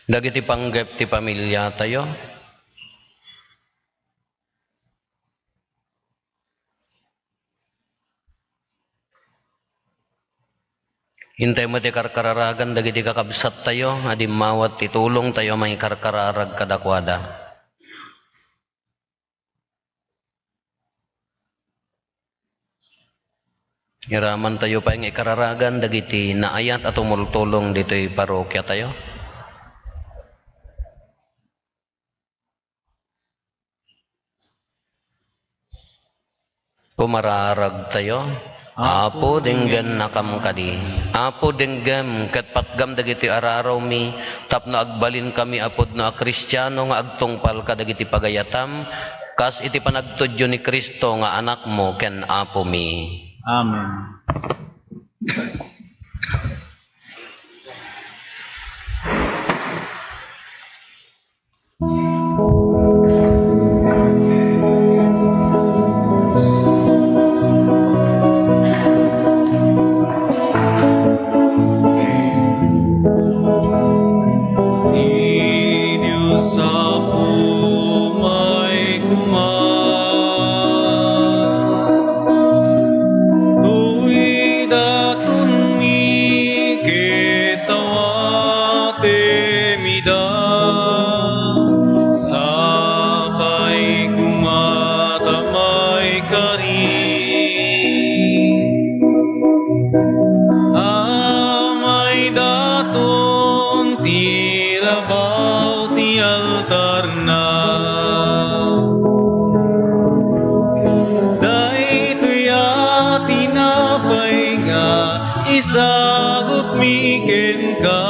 Dagiti panggep ti pamiliatayo. Intay met ti karkararagan dagiti kakabsattayo a dimmawat ti tulongtayo a mangikarkararag kadakuada. Iramantayo pay nga ikararagan dagiti naayat a tumultulong ditoy parokiatayo. Kumararagtayo. Apo, denggennakam kadi. Apo, denggem ket patgam dagiti ararawmi tapno agbalinkami a pudno a Kristiano nga agtungpal kadagiti pagayatam, kas iti panagtudyo ni Cristo nga Anakmo ken Apomi. Amen. Ti Dios Apo umay koma, toy datonmi ket awatem ida, sakay koma ta maikari. Amay daton ti rabaw ti altarna. Daytoy a tinapay nga isagutmi kenka,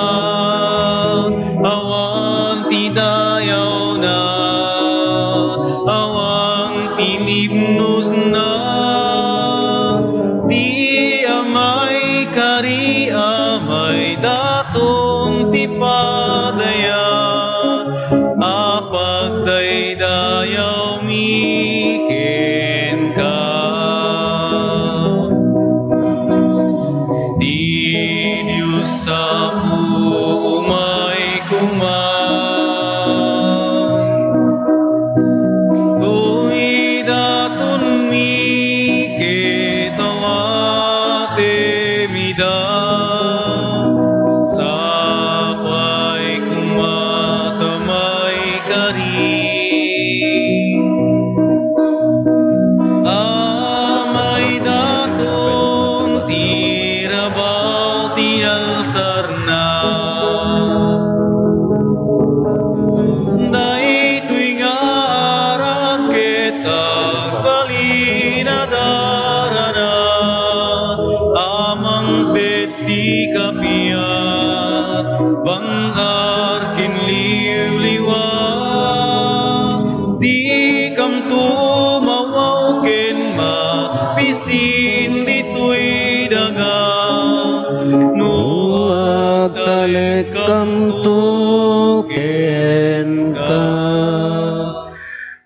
awan ti dayawna, awan ti libnosna, ti amay kari amay daton ti padaya a pagdaydayawmi kenka. Ti Dios Apo umay koma, toy datonmi ket A maidaton ti rabaw ti altarna. Daytoy nga arak ket agbalin a darana a mangted ti kappia, bang-ar ken liwliwa. Dikamto mawaw ken mapisin ditoy daga, no agtalekkamto kenka.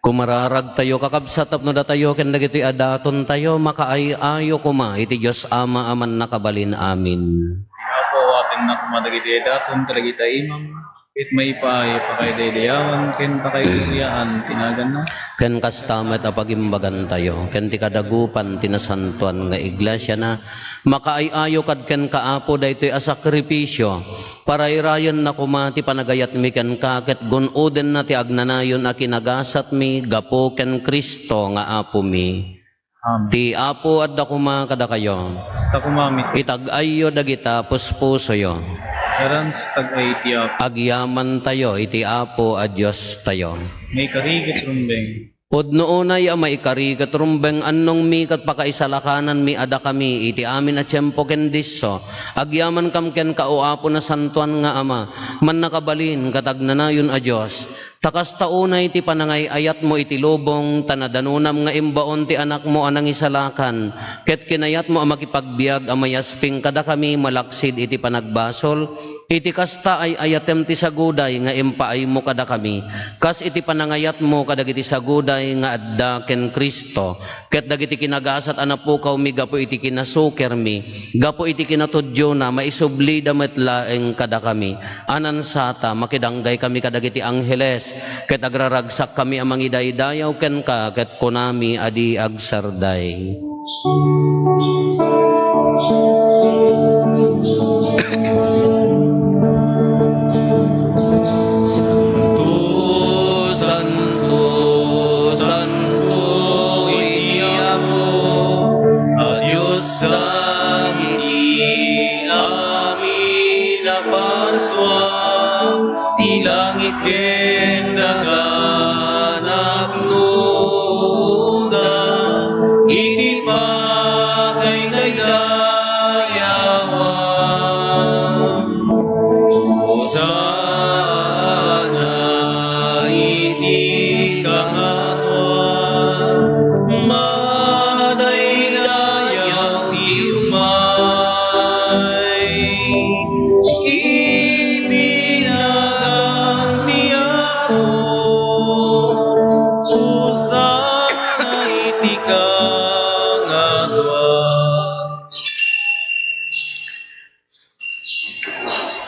Kumararagtayo, kakabsat, tapno datayo ken dagitoy a datontayo makaay-ayo koma iti Dios Ama a Mannakabalin. Amin. Ti Apo, awatenna koma dagiti daton kadagiti imam, ket maipaay pakaidaydayawan ken pakaiguriaan ti naganna. Ken kasta met a pagimbagantayo ken ti kadagupan ti nasantoan nga iglesiana, makaay-ayo kad kenka, Apo, daytoy a sakrifisio. Parayrayenna koma ti panagayatmi kenka ket gun-odenna ti agnanayon a kinagasatmi gapu ken Cristo nga Apomi. Amen. Ti Apo adda koma kadakayo. Kasta koma met. Itag-ayyo dagita puspusoyo. Aransa ti tag-ay ti Apo. Agyamantayo iti Apo a Diostayo. Maikari ket rumbeng. Pudno unay a maikari ket rumbeng, annongmi ket pakaisalakananmi a dakami iti amin a tiempo ken disso. Agyamankam kenka, O Apo, nasantoan nga Ama, mannakabalin ket agnanayon a Dios. Ta kasta unay ti panangay-ayatmo iti lubong, ta nadanonam nga imbaon ti Anakmo a nangisalakan, ket kinayatmo a makipagbiag a mayasping kadakami malaksid iti panagbasol. Iti kasta, ay-ayatem ti saguday nga impaaymo kadakami, kas iti panangayatmo kadagiti saguday nga adda ken Cristo, ket dagiti kinagasat a napukawmi gapu iti kinasukermi, gapu iti kinatudiona, maisublida met laeng kadakami. Anansata, makidanggay kami kadagiti angheles, ket agraragsak kami a mangidaydayaw kenka, ket kunami a di agsarday. Santo, santo, santo iti Apo a Dios dagiti amin a parsua, ti langit ken daga napnoda iti pakaidaydayawan. Hosanna iti kangatoan, madaydayaw ti umay iti nagan ti Apo. Hosanna iti kangatoan.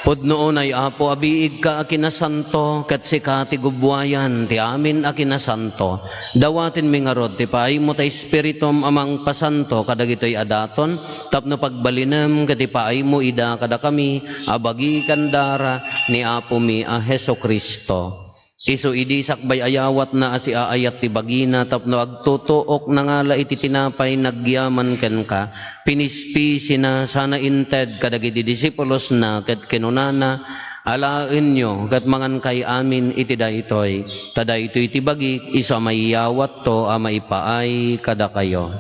Pudno unay, Apo, a biigka a kinasanto, ket sika ti gubbuayan ti amin a kinasanto. Dawatenmi ngarud ti paaymo ta Espiritum a mangpasanto kadagitoy a daton, tapno pagbalinem ket ipaaymo ida kadakami a bagi ken dara ni Apomi a Jesu-Cristo. Isu idi sakbay a yawatna a siaayat ti bagina tapno agtutuok, nangala iti tinapay nagyaman kenka, pinispisina sana inted kadagiti disipulosna ket kinunana, "Alaenyo ket mangankay amin iti daytoy, ta daytoy ti bagik isu a mayawatto a maipaay kadakayo."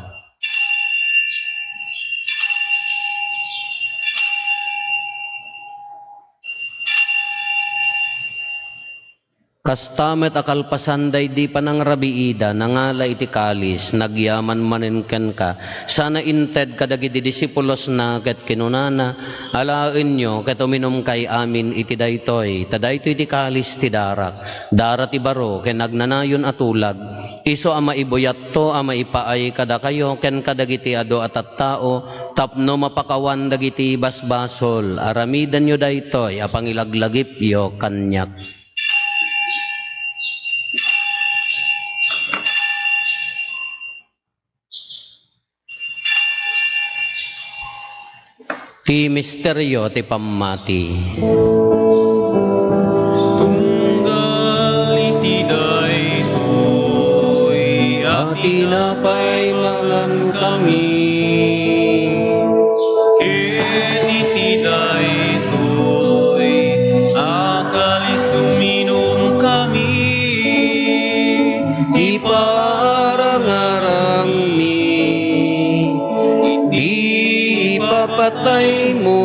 Kasta met a kalpasan daydi panangrabiida, nangala iti kalis, nagyaman manen kenka, sana inted kadagiti disipulosna ket kinunana, "Alaenyo ket uminumkay amin iti daytoy, ta daytoy ti kalis ti darak, dara ti baro ken agnanayon a tulag, isu a maibuyatto a maipaay kadakayo ken kadagiti adu a tattao, tapno mapakawan dagiti basbasol. Aramidenyo daytoy a pangilaglagipyo kaniak." Ti misterio ti pammati. Tunggal iti Tinapay mangankami. Ken iti daytoy a kalis uminumkami, iparangarangmi iti ipapataymo,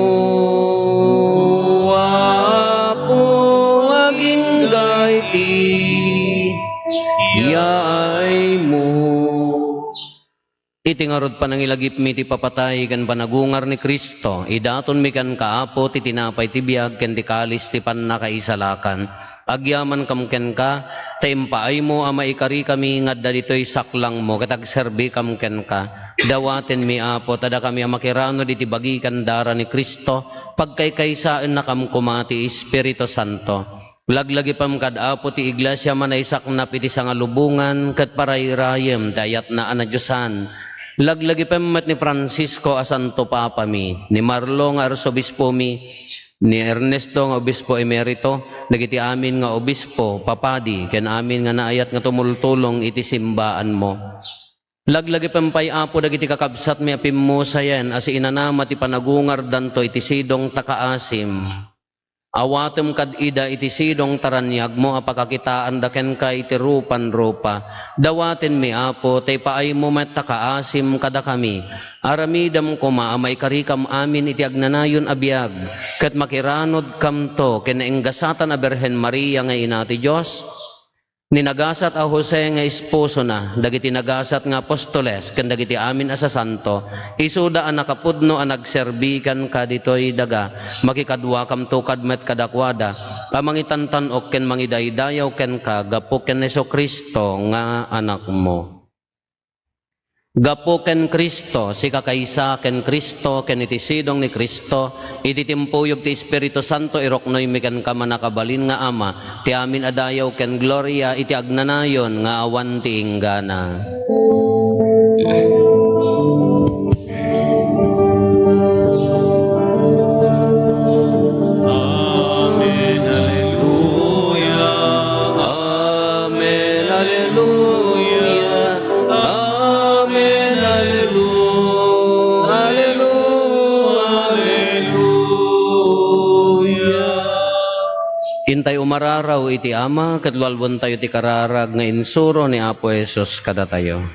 Apo, agingga iti yaaymo. Iti ngarud panangilagipmi ti papatay ken panagungar ni Cristo, idatonmi kenka, Apo, ti tinapay ti biag ken ti kalis ti pannakaisalakan. Agyamankam kenka, ta impaaymo a maikarikami nga adda ditoy saklangmo ket agserbikam kenka. Dawatenmi, Apo, ta dakami a makiranod iti bagi ken dara ni Cristo, pagkaykaysaennakam koma ti Espiritu Santo. Laglagipem kad Apo ti Iglesia manaysaknap iti sangalubongan ket parayrayem ti ayatna a nadiosan. Laglagipem met ni Francisco a Santo Papami, ni Marlo nga Arsobispomi, ni Ernesto nga Obispo Emerito, dagiti amin nga obispo, papadi, ken amin nga naayat nga tumultulong iti simbaanmo. Laglagipem pay, Apo, dagiti kakabsatmi a pimmusayen a siinanama ti panagungardanto iti sidong ta kaasim. Awatem kad ida iti sidong ta raniagmo a pakakitaanda kenka iti rupan-rupa. Dawatenmi, Apo, ta ipaaymo met ta kaasim kadakami. Aramidem koma a maikarikam amin iti agnanayon a biag, ket makiranodkamto ken nainggasatan a Birhen Maria nga Ina ti Dios, ni nagasat a Jose nga esposona, dagiti nagasat nga apostoles, ken dagiti amin a sasanto, isuda a nakapudno a nagserbi kenka ditoy daga, makikaduakamto kad met kadakuada, a mangitantan-ok ken mangidaydayaw kenka gapu ken Jesu-Cristo nga Anakmo. Gapu ken Cristo, sika kaysa ken Cristo, ken iti sidong ni Cristo, iti timpuyog ti Espiritu Santo, iruknoymi kenka, mannakabalin nga Ama, ti amin a dayaw ken gloria iti agnanayon nga awan ti inggana. Amen. Alleluia. Amen. Alleluia. Amen. Alleluia. Alleluia. Intay umararaw iti Ama, ket lualbontayo ti kararag nga insuro ni Apo Jesus kadatayo.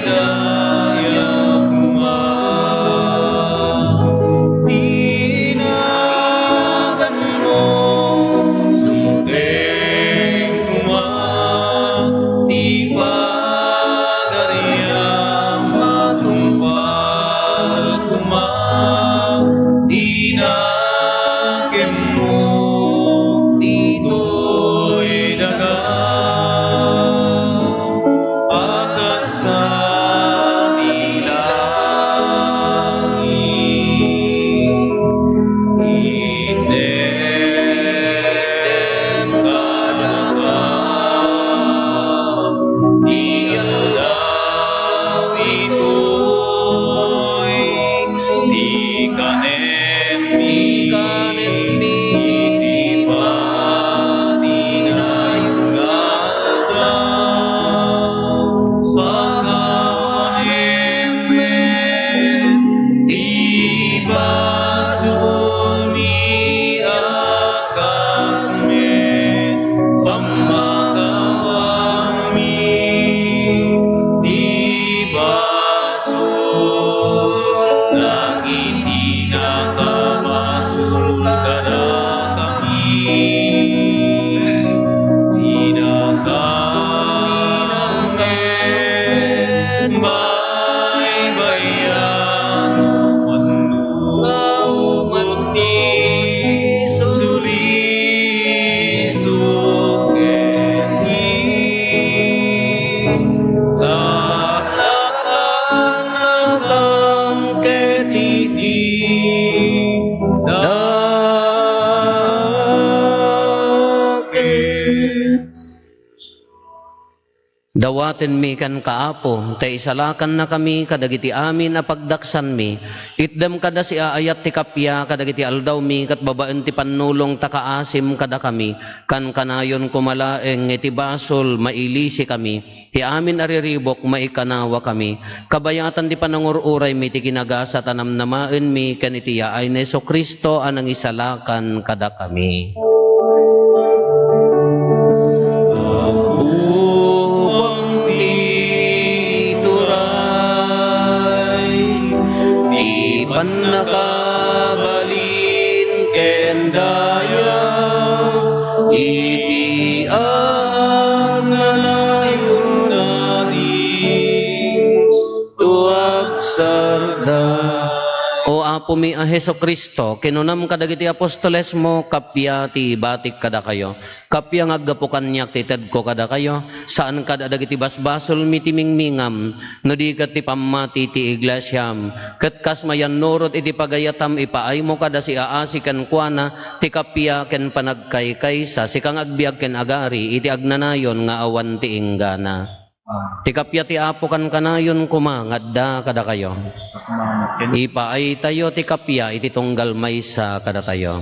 Madaydaya koma ti naganmo, dumteng koma ti pagariam, matungpal koma ti nakemmo ditoy daga. A kas sa ti langit, itdem kadaka ti aldaw ditoy, ti kanen Ti kanenmi iti pati nga aldaw, pakawanem met ti basolmi a kas met pammakawanmi ti basol. Dagiti nakabasol kadakami, dinakami met baybayan, umannurot ti sulisok ken ni. Salakannakam ket iti Dawatenmi kenka, Apo, ta isalakannakami kadagiti amin a pagdaksanmi. Itdem kada siaayat ti kappia kadagiti aldawmi ket babaen ti pannulong ta kaasim kadakami. Kankanayon koma laeng nga iti basol, mailisikami. Ti amin a riribuk, maikanawakami. Kabayatan ti panangur-uraymi ti kinagasat a namnamaenmi ken iti yaay ni Jesu-Cristo a nangisalakan kadakami. Aguman ti turay, ti pannakabalin ken daya, iti agnanayon nga di tuagsarda. O Apomi a Jesu-Cristo, kinunam kadagiti apostolesmo, kappia ti ibatik kadakayo. Kappia nga aggapu kaniak ti itedko kadakayo, saan kada dagiti basbasolmi ti mingmingam, no di ket ti pammati ti iglesiam. Ket kas mayannurot iti pagayatam, ipaaymo kada siaasi kenkuana ti kappia ken panagkaykaysa, sika nga agbiag ken agari iti agnanayon nga awan ti inggana. Ah. Ti kappia ti Apo kankanayon koma nga adda kadakayo. Ipaaytayo ti kappia iti tunggal maysa kadatayo.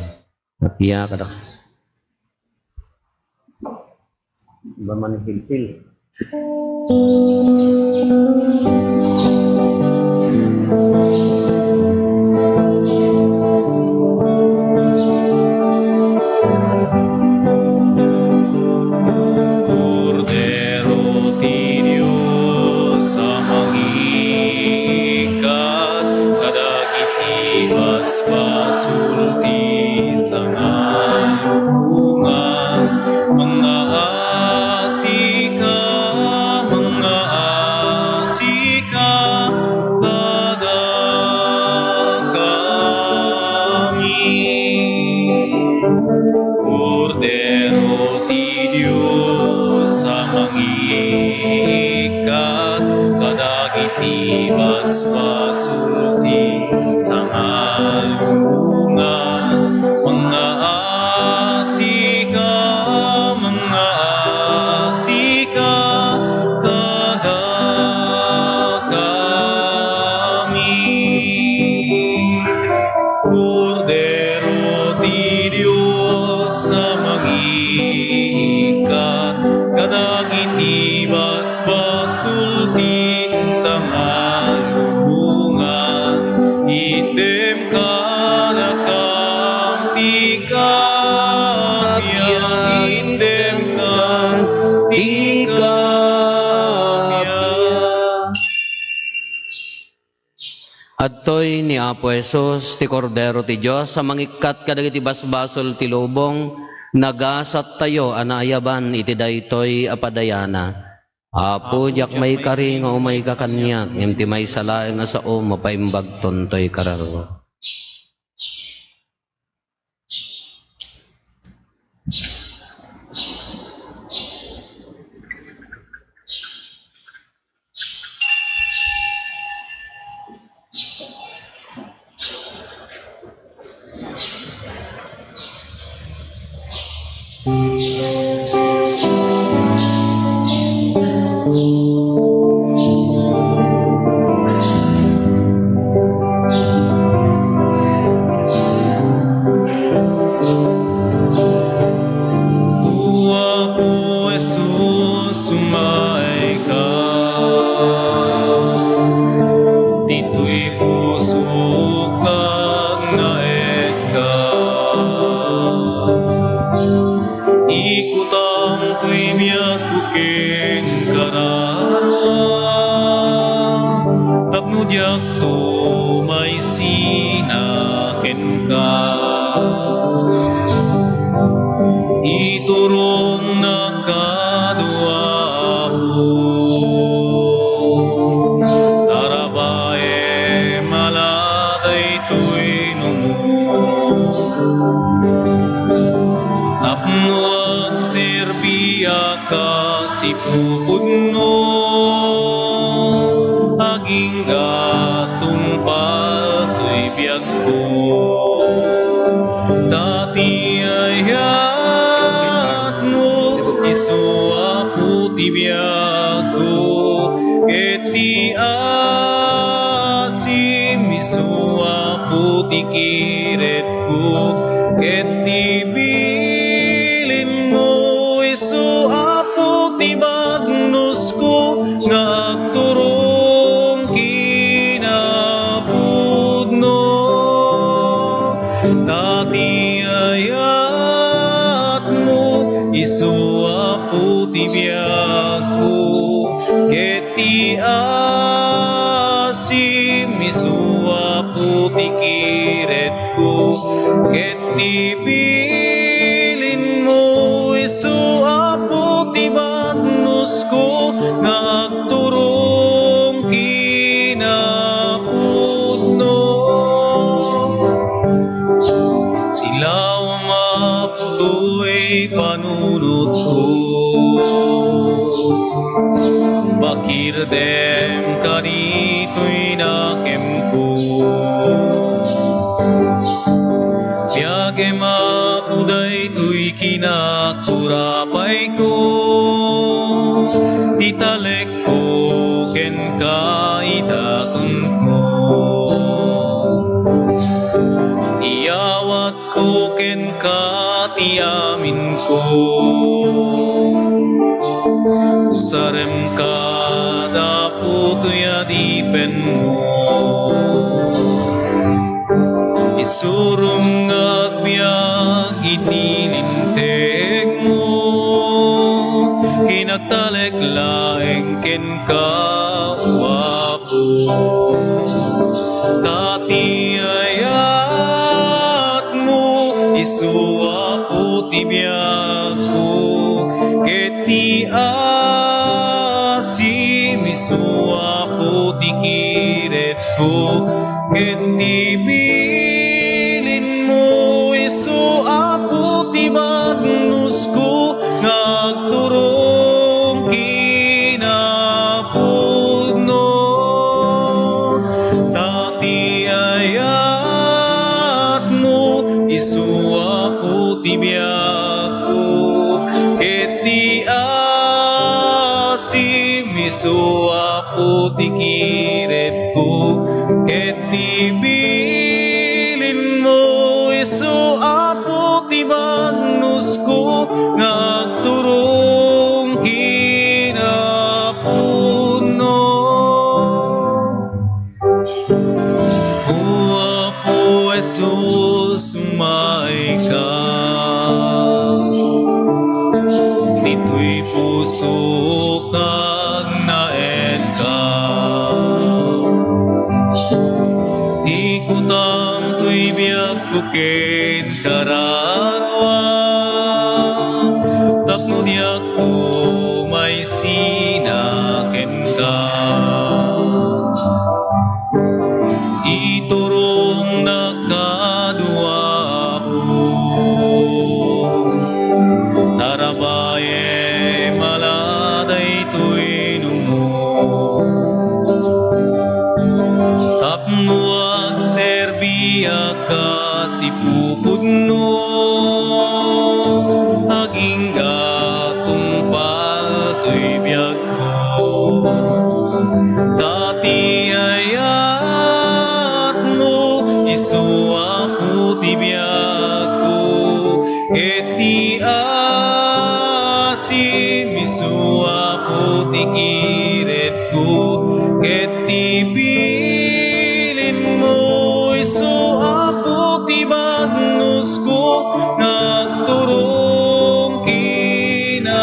Kappia kada. Ba manhilhil? Kordero ti Dios a mangikkat kadagiti basbasol ti sangalubongan, mangaasika, mangaasika kadakami. Kordero ti Dios a mangikkat kadagiti basbasol ti sangalubongan, mangaasika, mangaasika kadakami. Kordero ti Dios a mangikkat kadagiti basbasol ti sangalubongan, itdem kadakam ti kappia, itdem kadakam ti kappia. Adtoy ni Apo Jesus, ti Kordero ti Dios a mangikkat kadagiti basbasol ti lubong. Nagasattayo a naayaban iti daytoy a padayana. Apo, diak maikari nga umayka kaniak, ngem ti maysa laeng a sao mapaimbagton toy kararua. O Apo Jesus, umayka. Ditoy pusok agnaedka. Ikutam toy biagko kenka, tapno diakto maisina kenka. Iturongnak kano, Apo, tarabaem a la daytoy numo. Tapno agserbiak kas ipupudno, agingga tungpal toy biagko. Ta ti ayatmo isu, Apo, ti biagko, ket ti asim isu, Apo, ti kiretko, ket ti bilinmo isu, Apo, ti bagnosko nga agturong kinapudno. Ta ti ayatmo isu, Apo, ti biagko, ket ti asim isu, Apo, ti kiretko, ket ti bilinmo isu, Apo, ti bagnosko nga agturong kinapudno. Silawam, Apo, toy panunotko. Bakirdem kaditoy nakemko. Biagem, Apo, daytoy kinakurapayko. Ti talek ko kenka, idatonko. Iyawatko kenka ti aminko. Usarem kad Apo toy adipenmo. Isurom nga agbiag iti lintegmo, ken agtalek laeng kenka, O Apo. Ta ti ayatmo isu, Apo, ti biagko, ket ti asim isu, Apo, ti kiretko, ket ti bilinmo isu, Apo, ti bagnosko nga agturong kinapudno. Ta ti ayatmo isu, Apo, ti biagko, ket ti asim isu, Apo, ti kiretko, ket ti bilinmo isu, Apo, ti bagnosko nga agturong kinapudno. O Apo Jesus, umayka. Ditoy pusok agnaedka. Ikutam toy biagko ken kararua, tapno diak umaysina kenka. Iturongnak kano, Apo, tarabayem a la daytoy numo. Tapno agserbiak kas ipupudno, agingga tungpal toy biagko. Ta ti ayatmo isu, Apo, ti biagko, ket ti asim isu, Apo, ti kiretko, ket ti bilinmo isu, Apo, ti bagnosko nga agturong kinapudno.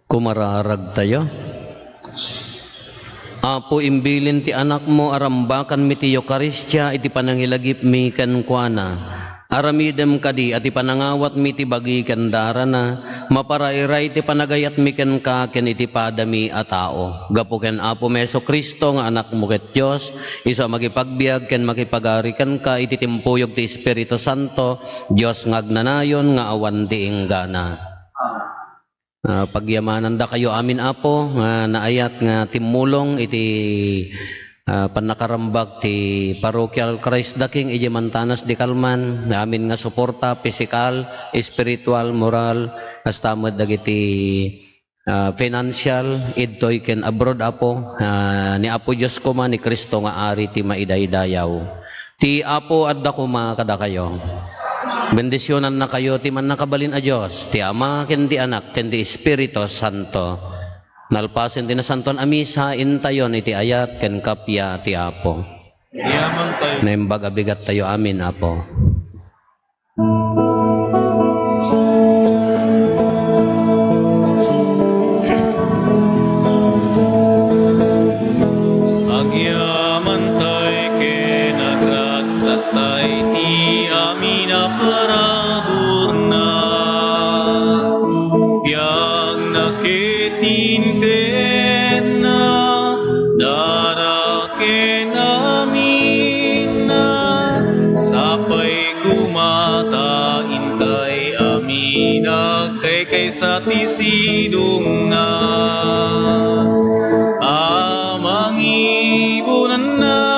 Kumararagtayo. Apo, imbilin ti Anakmo a rambakanmi ti Eukaristia iti panangilagipmi kenkuana. Aramidem kadi a ti panangawatmi iti bagi ken darana, maparairay ti panagayatmi kenka ken iti padami a tao. Gapu ken Apomi Jesu-Cristo nga Anakmo ket Dios, isu a makipagbiag ken makipagari kenka iti timpuyog ti Espiritu Santo, Dios nga agnanayon nga awan ti inggana. Ah, pagyamanandakayo amin, Apo, nga naayat nga timmulong iti, ah, pannakarambak ti Parochial Christ the King idiay Mantanas de Calman. Amin nga suporta, pisikal, espiritual, moral, kasta met dagiti, ah, financial, idtoy ken abroad, Apo. Ah, ni Apo Dios koma, ni Cristo nga Ari ti maidaydayaw. Ti Apo adda koma kadakayo. Bendisionannakayo ti Mannakabalin a Dios, ti Ama, ken ti Anak, ken ti Espiritu Santo. Nalpasen ti Nasantoan a Misa, intayon iti ayat ken kappia ti Apo. Yamantayo. Naimbag a bigattayo amin, Apo. Agyamantay ken agragsaktay ti amin a paraburna. Biagna ket intedna, dara ken aminna, sapay koma ta intay amin a kaysa ti sidongna a mangibunanna.